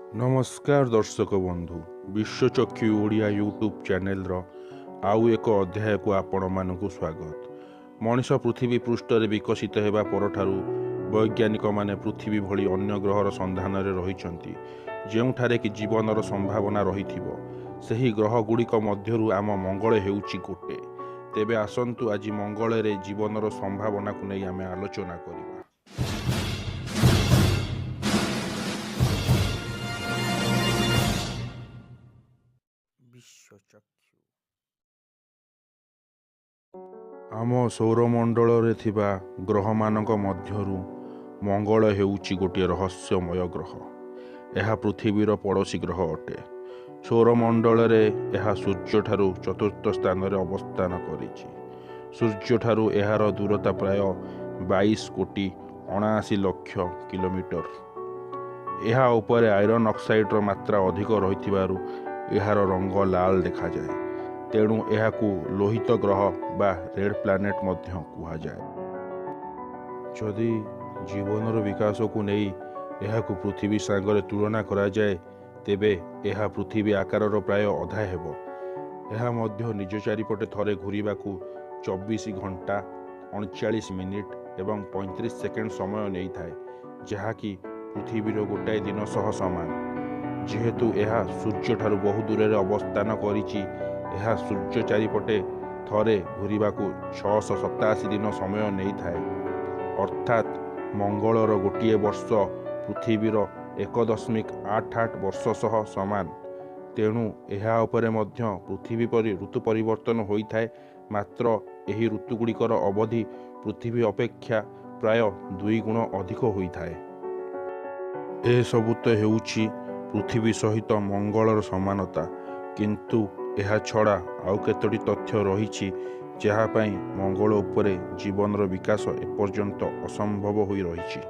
ନମସ୍କାର ଦର୍ଶକ ବନ୍ଧୁ, ବିଶ୍ୱଚକ୍ଷୁ ଓଡ଼ିଆ ୟୁଟ୍ୟୁବ୍ ଚ୍ୟାନେଲର ଆଉ ଏକ ଅଧ୍ୟାୟକୁ ଆପଣମାନଙ୍କୁ ସ୍ୱାଗତ। ମଣିଷ ପୃଥିବୀ ପୃଷ୍ଠରେ ବିକଶିତ ହେବା ପରଠାରୁ ବୈଜ୍ଞାନିକମାନେ ପୃଥିବୀ ଭଳି ଅନ୍ୟ ଗ୍ରହର ସନ୍ଧାନରେ ରହିଛନ୍ତି, ଯେଉଁଠାରେ କି ଜୀବନର ସମ୍ଭାବନା ରହିଥିବ। ସେହି ଗ୍ରହଗୁଡ଼ିକ ମଧ୍ୟରୁ ଆମ ମଙ୍ଗଳ ହେଉଛି ଗୋଟେ। ତେବେ ଆସନ୍ତୁ ଆଜି ମଙ୍ଗଳରେ ଜୀବନର ସମ୍ଭାବନାକୁ ନେଇ ଆମେ ଆଲୋଚନା କରିବା। ବିଶ୍ୱଚକ୍ଷୁ। ଆମ ସୌରମଣ୍ଡଳରେ ଥିବା ଗ୍ରହମାନଙ୍କ ମଧ୍ୟରୁ ମଙ୍ଗଳ ହେଉଛି ଗୋଟିଏ ରହସ୍ୟମୟ ଗ୍ରହ। ଏହା ପୃଥିବୀର ପଡ଼ୋଶୀ ଗ୍ରହ ଅଟେ। ସୌରମଣ୍ଡଳରେ ଏହା ସୂର୍ଯ୍ୟଠାରୁ ଚତୁର୍ଥ ସ୍ଥାନରେ ଅବସ୍ଥାନ କରିଛି। ସୂର୍ଯ୍ୟଠାରୁ ଏହାର ଦୂରତା ପ୍ରାୟ 22 କୋଟି 79 ଲକ୍ଷ କିଲୋମିଟର। ଏହା ଉପରେ ଆଇରନ୍ ଅକ୍ସାଇଡ୍ର ମାତ୍ରା ଅଧିକ ରହିଥିବାରୁ ଏହାର ରଙ୍ଗ ଲାଲ ଦେଖାଯାଏ। ତେଣୁ ଏହାକୁ ଲୋହିତ ଗ୍ରହ ବା ରେଡ୍ ପ୍ଲାନେଟ୍ ମଧ୍ୟ କୁହାଯାଏ। ଯଦି ଜୀବନର ବିକାଶକୁ ନେଇ ଏହାକୁ ପୃଥିବୀ ସାଙ୍ଗରେ ତୁଳନା କରାଯାଏ, ତେବେ ଏହା ପୃଥିବୀ ଆକାରର ପ୍ରାୟ ଅଧା ହେବ। ଏହା ମଧ୍ୟ ନିଜ ଚାରିପଟେ ଥରେ ଘୂରିବାକୁ 24 ଘଣ୍ଟା 39 ମିନିଟ୍ ଏବଂ 35 ସେକେଣ୍ଡ ସମୟ ନେଇଥାଏ, ଯାହାକି ପୃଥିବୀର ଗୋଟାଏ ଦିନ ସହ ସମାନ। ଯେହେତୁ ଏହା ସୂର୍ଯ୍ୟଠାରୁ ବହୁ ଦୂରରେ ଅବସ୍ଥାନ କରିଛି, ଏହା ସୂର୍ଯ୍ୟ ଚାରିପଟେ ଥରେ ଘୂରିବାକୁ 687 ଦିନ ସମୟ ନେଇଥାଏ। ଅର୍ଥାତ୍ ମଙ୍ଗଳର ଗୋଟିଏ ବର୍ଷ ପୃଥିବୀର 1.88 ବର୍ଷ ସହ ସମାନ। ତେଣୁ ଏହା ଉପରେ ମଧ୍ୟ ପୃଥିବୀ ପରି ଋତୁ ପରିବର୍ତ୍ତନ ହୋଇଥାଏ, ମାତ୍ର ଏହି ଋତୁଗୁଡ଼ିକର ଅବଧି ପୃଥିବୀ ଅପେକ୍ଷା ପ୍ରାୟ 2 ଗୁଣ ଅଧିକ ହୋଇଥାଏ। ଏସବୁ ତ ହେଉଛି ପୃଥିବୀ ସହିତ ମଙ୍ଗଳର ସମାନତା, କିନ୍ତୁ ଏହା ଛଡ଼ା ଆଉ କେତୋଟି ତଥ୍ୟ ରହିଛି, ଯାହା ପାଇଁ ମଙ୍ଗଳ ଉପରେ ଜୀବନର ବିକାଶ ଏପର୍ଯ୍ୟନ୍ତ ଅସମ୍ଭବ ହୋଇ ରହିଛି।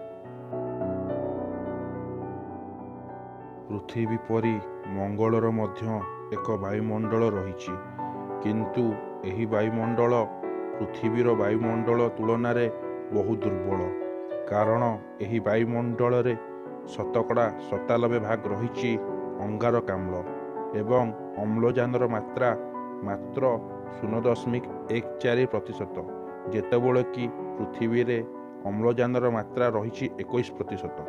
ପୃଥିବୀ ପରି ମଙ୍ଗଳର ମଧ୍ୟ ଏକ ବାୟୁମଣ୍ଡଳ ରହିଛି, କିନ୍ତୁ ଏହି ବାୟୁମଣ୍ଡଳ ପୃଥିବୀର ବାୟୁମଣ୍ଡଳ ତୁଳନାରେ ବହୁ ଦୁର୍ବଳ। କାରଣ ଏହି ବାୟୁମଣ୍ଡଳରେ 97% ଭାଗ ରହିଛି ଅଙ୍ଗାରକାମ୍ଳ ଏବଂ ଅମ୍ଳଜାନର ମାତ୍ରା ମାତ୍ର 0.14%, ଯେତେବେଳେ କି ପୃଥିବୀରେ ଅମ୍ଳଜାନର ମାତ୍ରା ରହିଛି 21%।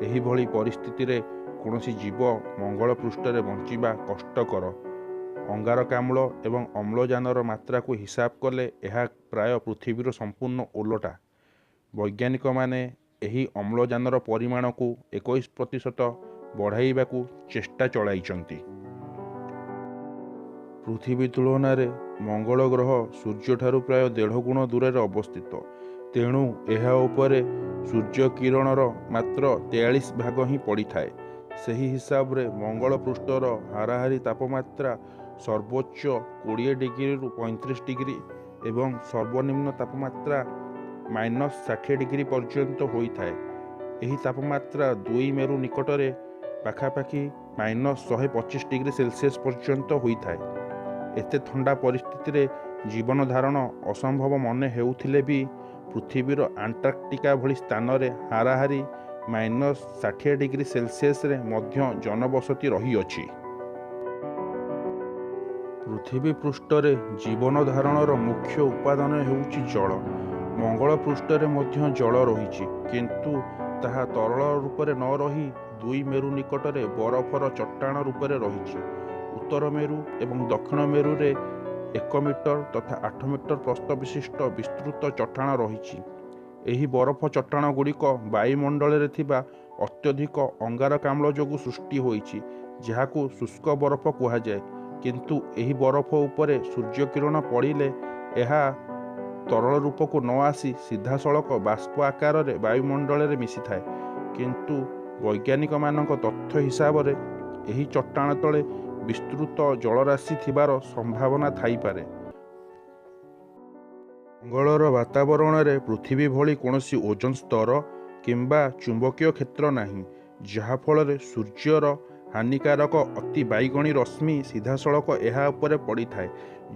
ଏହିଭଳି ପରିସ୍ଥିତିରେ କୌଣସି ଜୀବ ମଙ୍ଗଳ ପୃଷ୍ଠରେ ବଞ୍ଚିବା କଷ୍ଟକର। ଅଙ୍ଗାରକାମ୍ଳ ଏବଂ ଅମ୍ଳଜାନର ମାତ୍ରାକୁ ହିସାବ କଲେ ଏହା ପ୍ରାୟ ପୃଥିବୀର ସମ୍ପୂର୍ଣ୍ଣ ଓଲଟା। ବୈଜ୍ଞାନିକମାନେ ଏହି ଅମ୍ଳଜାନର ପରିମାଣକୁ 21% ବଢ଼ାଇବାକୁ ଚେଷ୍ଟା ଚଳାଇଛନ୍ତି। ପୃଥିବୀ ତୁଳନାରେ ମଙ୍ଗଳ ଗ୍ରହ ସୂର୍ଯ୍ୟଠାରୁ ପ୍ରାୟ ଦେଢ଼ ଗୁଣ ଦୂରରେ ଅବସ୍ଥିତ। ତେଣୁ ଏହା ଉପରେ ସୂର୍ଯ୍ୟକିରଣର ମାତ୍ର 43 ଭାଗ ହିଁ ପଡ଼ିଥାଏ। ସେହି ହିସାବରେ ମଙ୍ଗଳ ପୃଷ୍ଠର ହାରାହାରି ତାପମାତ୍ରା ସର୍ବୋଚ୍ଚ 20 ଡିଗ୍ରୀରୁ 35 ଡିଗ୍ରୀ ଏବଂ ସର୍ବନିମ୍ନ ତାପମାତ୍ରା -60 ଡିଗ୍ରୀ ପର୍ଯ୍ୟନ୍ତ ହୋଇଥାଏ। ଏହି ତାପମାତ୍ରା ଦୁଇ ମେରୁ ନିକଟରେ ପାଖାପାଖି -125 ଡିଗ୍ରୀ ସେଲସିୟସ୍ ପର୍ଯ୍ୟନ୍ତ ହୋଇଥାଏ। ଏତେ ଥଣ୍ଡା ପରିସ୍ଥିତିରେ ଜୀବନ ଧାରଣ ଅସମ୍ଭବ ମନେ ହେଉଥିଲେ ବି ପୃଥିବୀର ଆଣ୍ଟାର୍କଟିକା ଭଳି ସ୍ଥାନରେ ହାରାହାରି -60 ଡିଗ୍ରୀ ସେଲସିୟସରେ ମଧ୍ୟ ଜନବସତି ରହିଅଛି। ପୃଥିବୀ ପୃଷ୍ଠରେ ଜୀବନ ଧାରଣର ମୁଖ୍ୟ ଉପାଦାନ ହେଉଛି ଜଳ। ମଙ୍ଗଳ ପୃଷ୍ଠରେ ମଧ୍ୟ ଜଳ ରହିଛି, କିନ୍ତୁ ତାହା ତରଳ ରୂପରେ ନ ରହି ଦୁଇ ମେରୁ ନିକଟରେ ବରଫର ଚଟ୍ଟାଣ ରୂପରେ ରହିଛି। ଉତ୍ତର ମେରୁ ଏବଂ ଦକ୍ଷିଣ ମେରୁରେ 1 ମିଟର ତଥା 8 ମିଟର ପ୍ରସ୍ଥ ବିଶିଷ୍ଟ ବିସ୍ତୃତ ଚଟ୍ଟାଣ ରହିଛି। ଏହି ବରଫ ଚଟ୍ଟାଣଗୁଡ଼ିକ ବାୟୁମଣ୍ଡଳରେ ଥିବା ଅତ୍ୟଧିକ ଅଙ୍ଗାରକାମ୍ଳ ଯୋଗୁଁ ସୃଷ୍ଟି ହୋଇଛି, ଯାହାକୁ ଶୁଷ୍କ ବରଫ କୁହାଯାଏ। କିନ୍ତୁ ଏହି ବରଫ ଉପରେ ସୂର୍ଯ୍ୟକିରଣ ପଡ଼ିଲେ ଏହା ତରଳ ରୂପକୁ ନ ଆସି ସିଧାସଳଖ ବାଷ୍ପ ଆକାରରେ ବାୟୁମଣ୍ଡଳରେ ମିଶିଥାଏ। କିନ୍ତୁ ବୈଜ୍ଞାନିକମାନଙ୍କ ତଥ୍ୟ ହିସାବରେ ଏହି ଚଟ୍ଟାଣ ତଳେ ବିସ୍ତୃତ ଜଳରାଶି ଥିବାର ସମ୍ଭାବନା ଥାଇପାରେ। ମଙ୍ଗଳର ବାତାବରଣରେ ପୃଥିବୀ ଭଳି କୌଣସି ଓଜୋନ୍ ସ୍ତର କିମ୍ବା ଚୁମ୍ବକୀୟ କ୍ଷେତ୍ର ନାହିଁ, ଯାହାଫଳରେ ସୂର୍ଯ୍ୟର ହାନିକାରକ ଅତି ବାଇଗଣୀ ରଶ୍ମି ସିଧାସଳଖ ଏହା ଉପରେ ପଡ଼ିଥାଏ।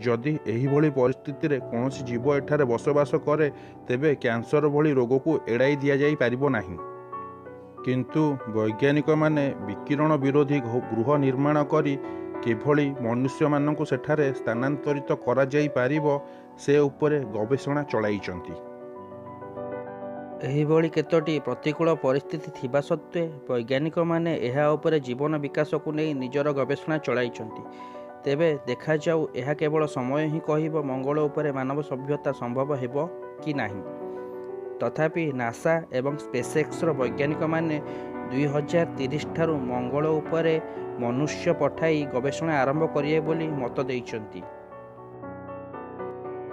ଯଦି ଏହିଭଳି ପରିସ୍ଥିତିରେ କୌଣସି ଜୀବ ଏଠାରେ ବସବାସ କରେ, ତେବେ କ୍ୟାନ୍ସର ଭଳି ରୋଗକୁ ଏଡ଼ାଇ ଦିଆଯାଇପାରିବ ନାହିଁ। କିନ୍ତୁ ବୈଜ୍ଞାନିକମାନେ ବିକିରଣ ବିରୋଧୀ ଗୃହ ନିର୍ମାଣ କରି କିଭଳି ମନୁଷ୍ୟମାନଙ୍କୁ ସେଠାରେ ସ୍ଥାନାନ୍ତରିତ କରାଯାଇପାରିବ ସେ ଉପରେ ଗବେଷଣା ଚଳାଇଛନ୍ତି। ଏହିଭଳି କେତୋଟି ପ୍ରତିକୂଳ ପରିସ୍ଥିତି ଥିବା ସତ୍ତ୍ୱେ ବୈଜ୍ଞାନିକମାନେ ଏହା ଉପରେ ଜୀବନ ବିକାଶକୁ ନେଇ ନିଜର ଗବେଷଣା ଚଳାଇଛନ୍ତି। ତେବେ ଦେଖାଯାଉ, ଏହା କେବଳ ସମୟ ହିଁ କହିବ ମଙ୍ଗଳ ଉପରେ ମାନବ ସଭ୍ୟତା ସମ୍ଭବ ହେବ କି ନାହିଁ। ତଥାପି ନାସା ଏବଂ ସ୍ପେସ୍ଏକ୍ସର ବୈଜ୍ଞାନିକମାନେ 2030 ଠାରୁ ମଙ୍ଗଳ ଉପରେ ମନୁଷ୍ୟ ପଠାଇ ଗବେଷଣା ଆରମ୍ଭ କରିବେ ବୋଲି ମତ ଦେଇଛନ୍ତି।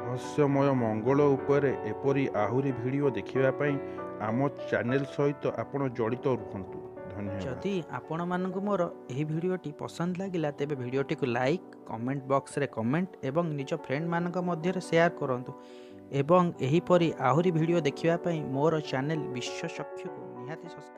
ରହସ୍ୟମୟ ମଙ୍ଗଳ ଉପରେ ଏପରି ଆହୁରି ଭିଡ଼ିଓ ଦେଖିବା ପାଇଁ ଆମ ଚ୍ୟାନେଲ ସହିତ ଆପଣ ଜଡ଼ିତ ରୁହନ୍ତୁ। ଧନ୍ୟବାଦ। ଯଦି ଆପଣମାନଙ୍କୁ ମୋର ଏହି ଭିଡ଼ିଓଟି ପସନ୍ଦ ଲାଗିଲା, ତେବେ ଭିଡ଼ିଓଟିକୁ ଲାଇକ୍, କମେଣ୍ଟ ବକ୍ସରେ କମେଣ୍ଟ ଏବଂ ନିଜ ଫ୍ରେଣ୍ଡମାନଙ୍କ ମଧ୍ୟରେ ସେୟାର କରନ୍ତୁ ଏବଂ ଏହିପରି ଆହୁରି ଭିଡ଼ିଓ ଦେଖିବା ପାଇଁ ମୋର ଚ୍ୟାନେଲ ବିଶ୍ୱଚକ୍ଷୁକୁ ନିହାତି ସବସ୍କ୍ରାଇବ୍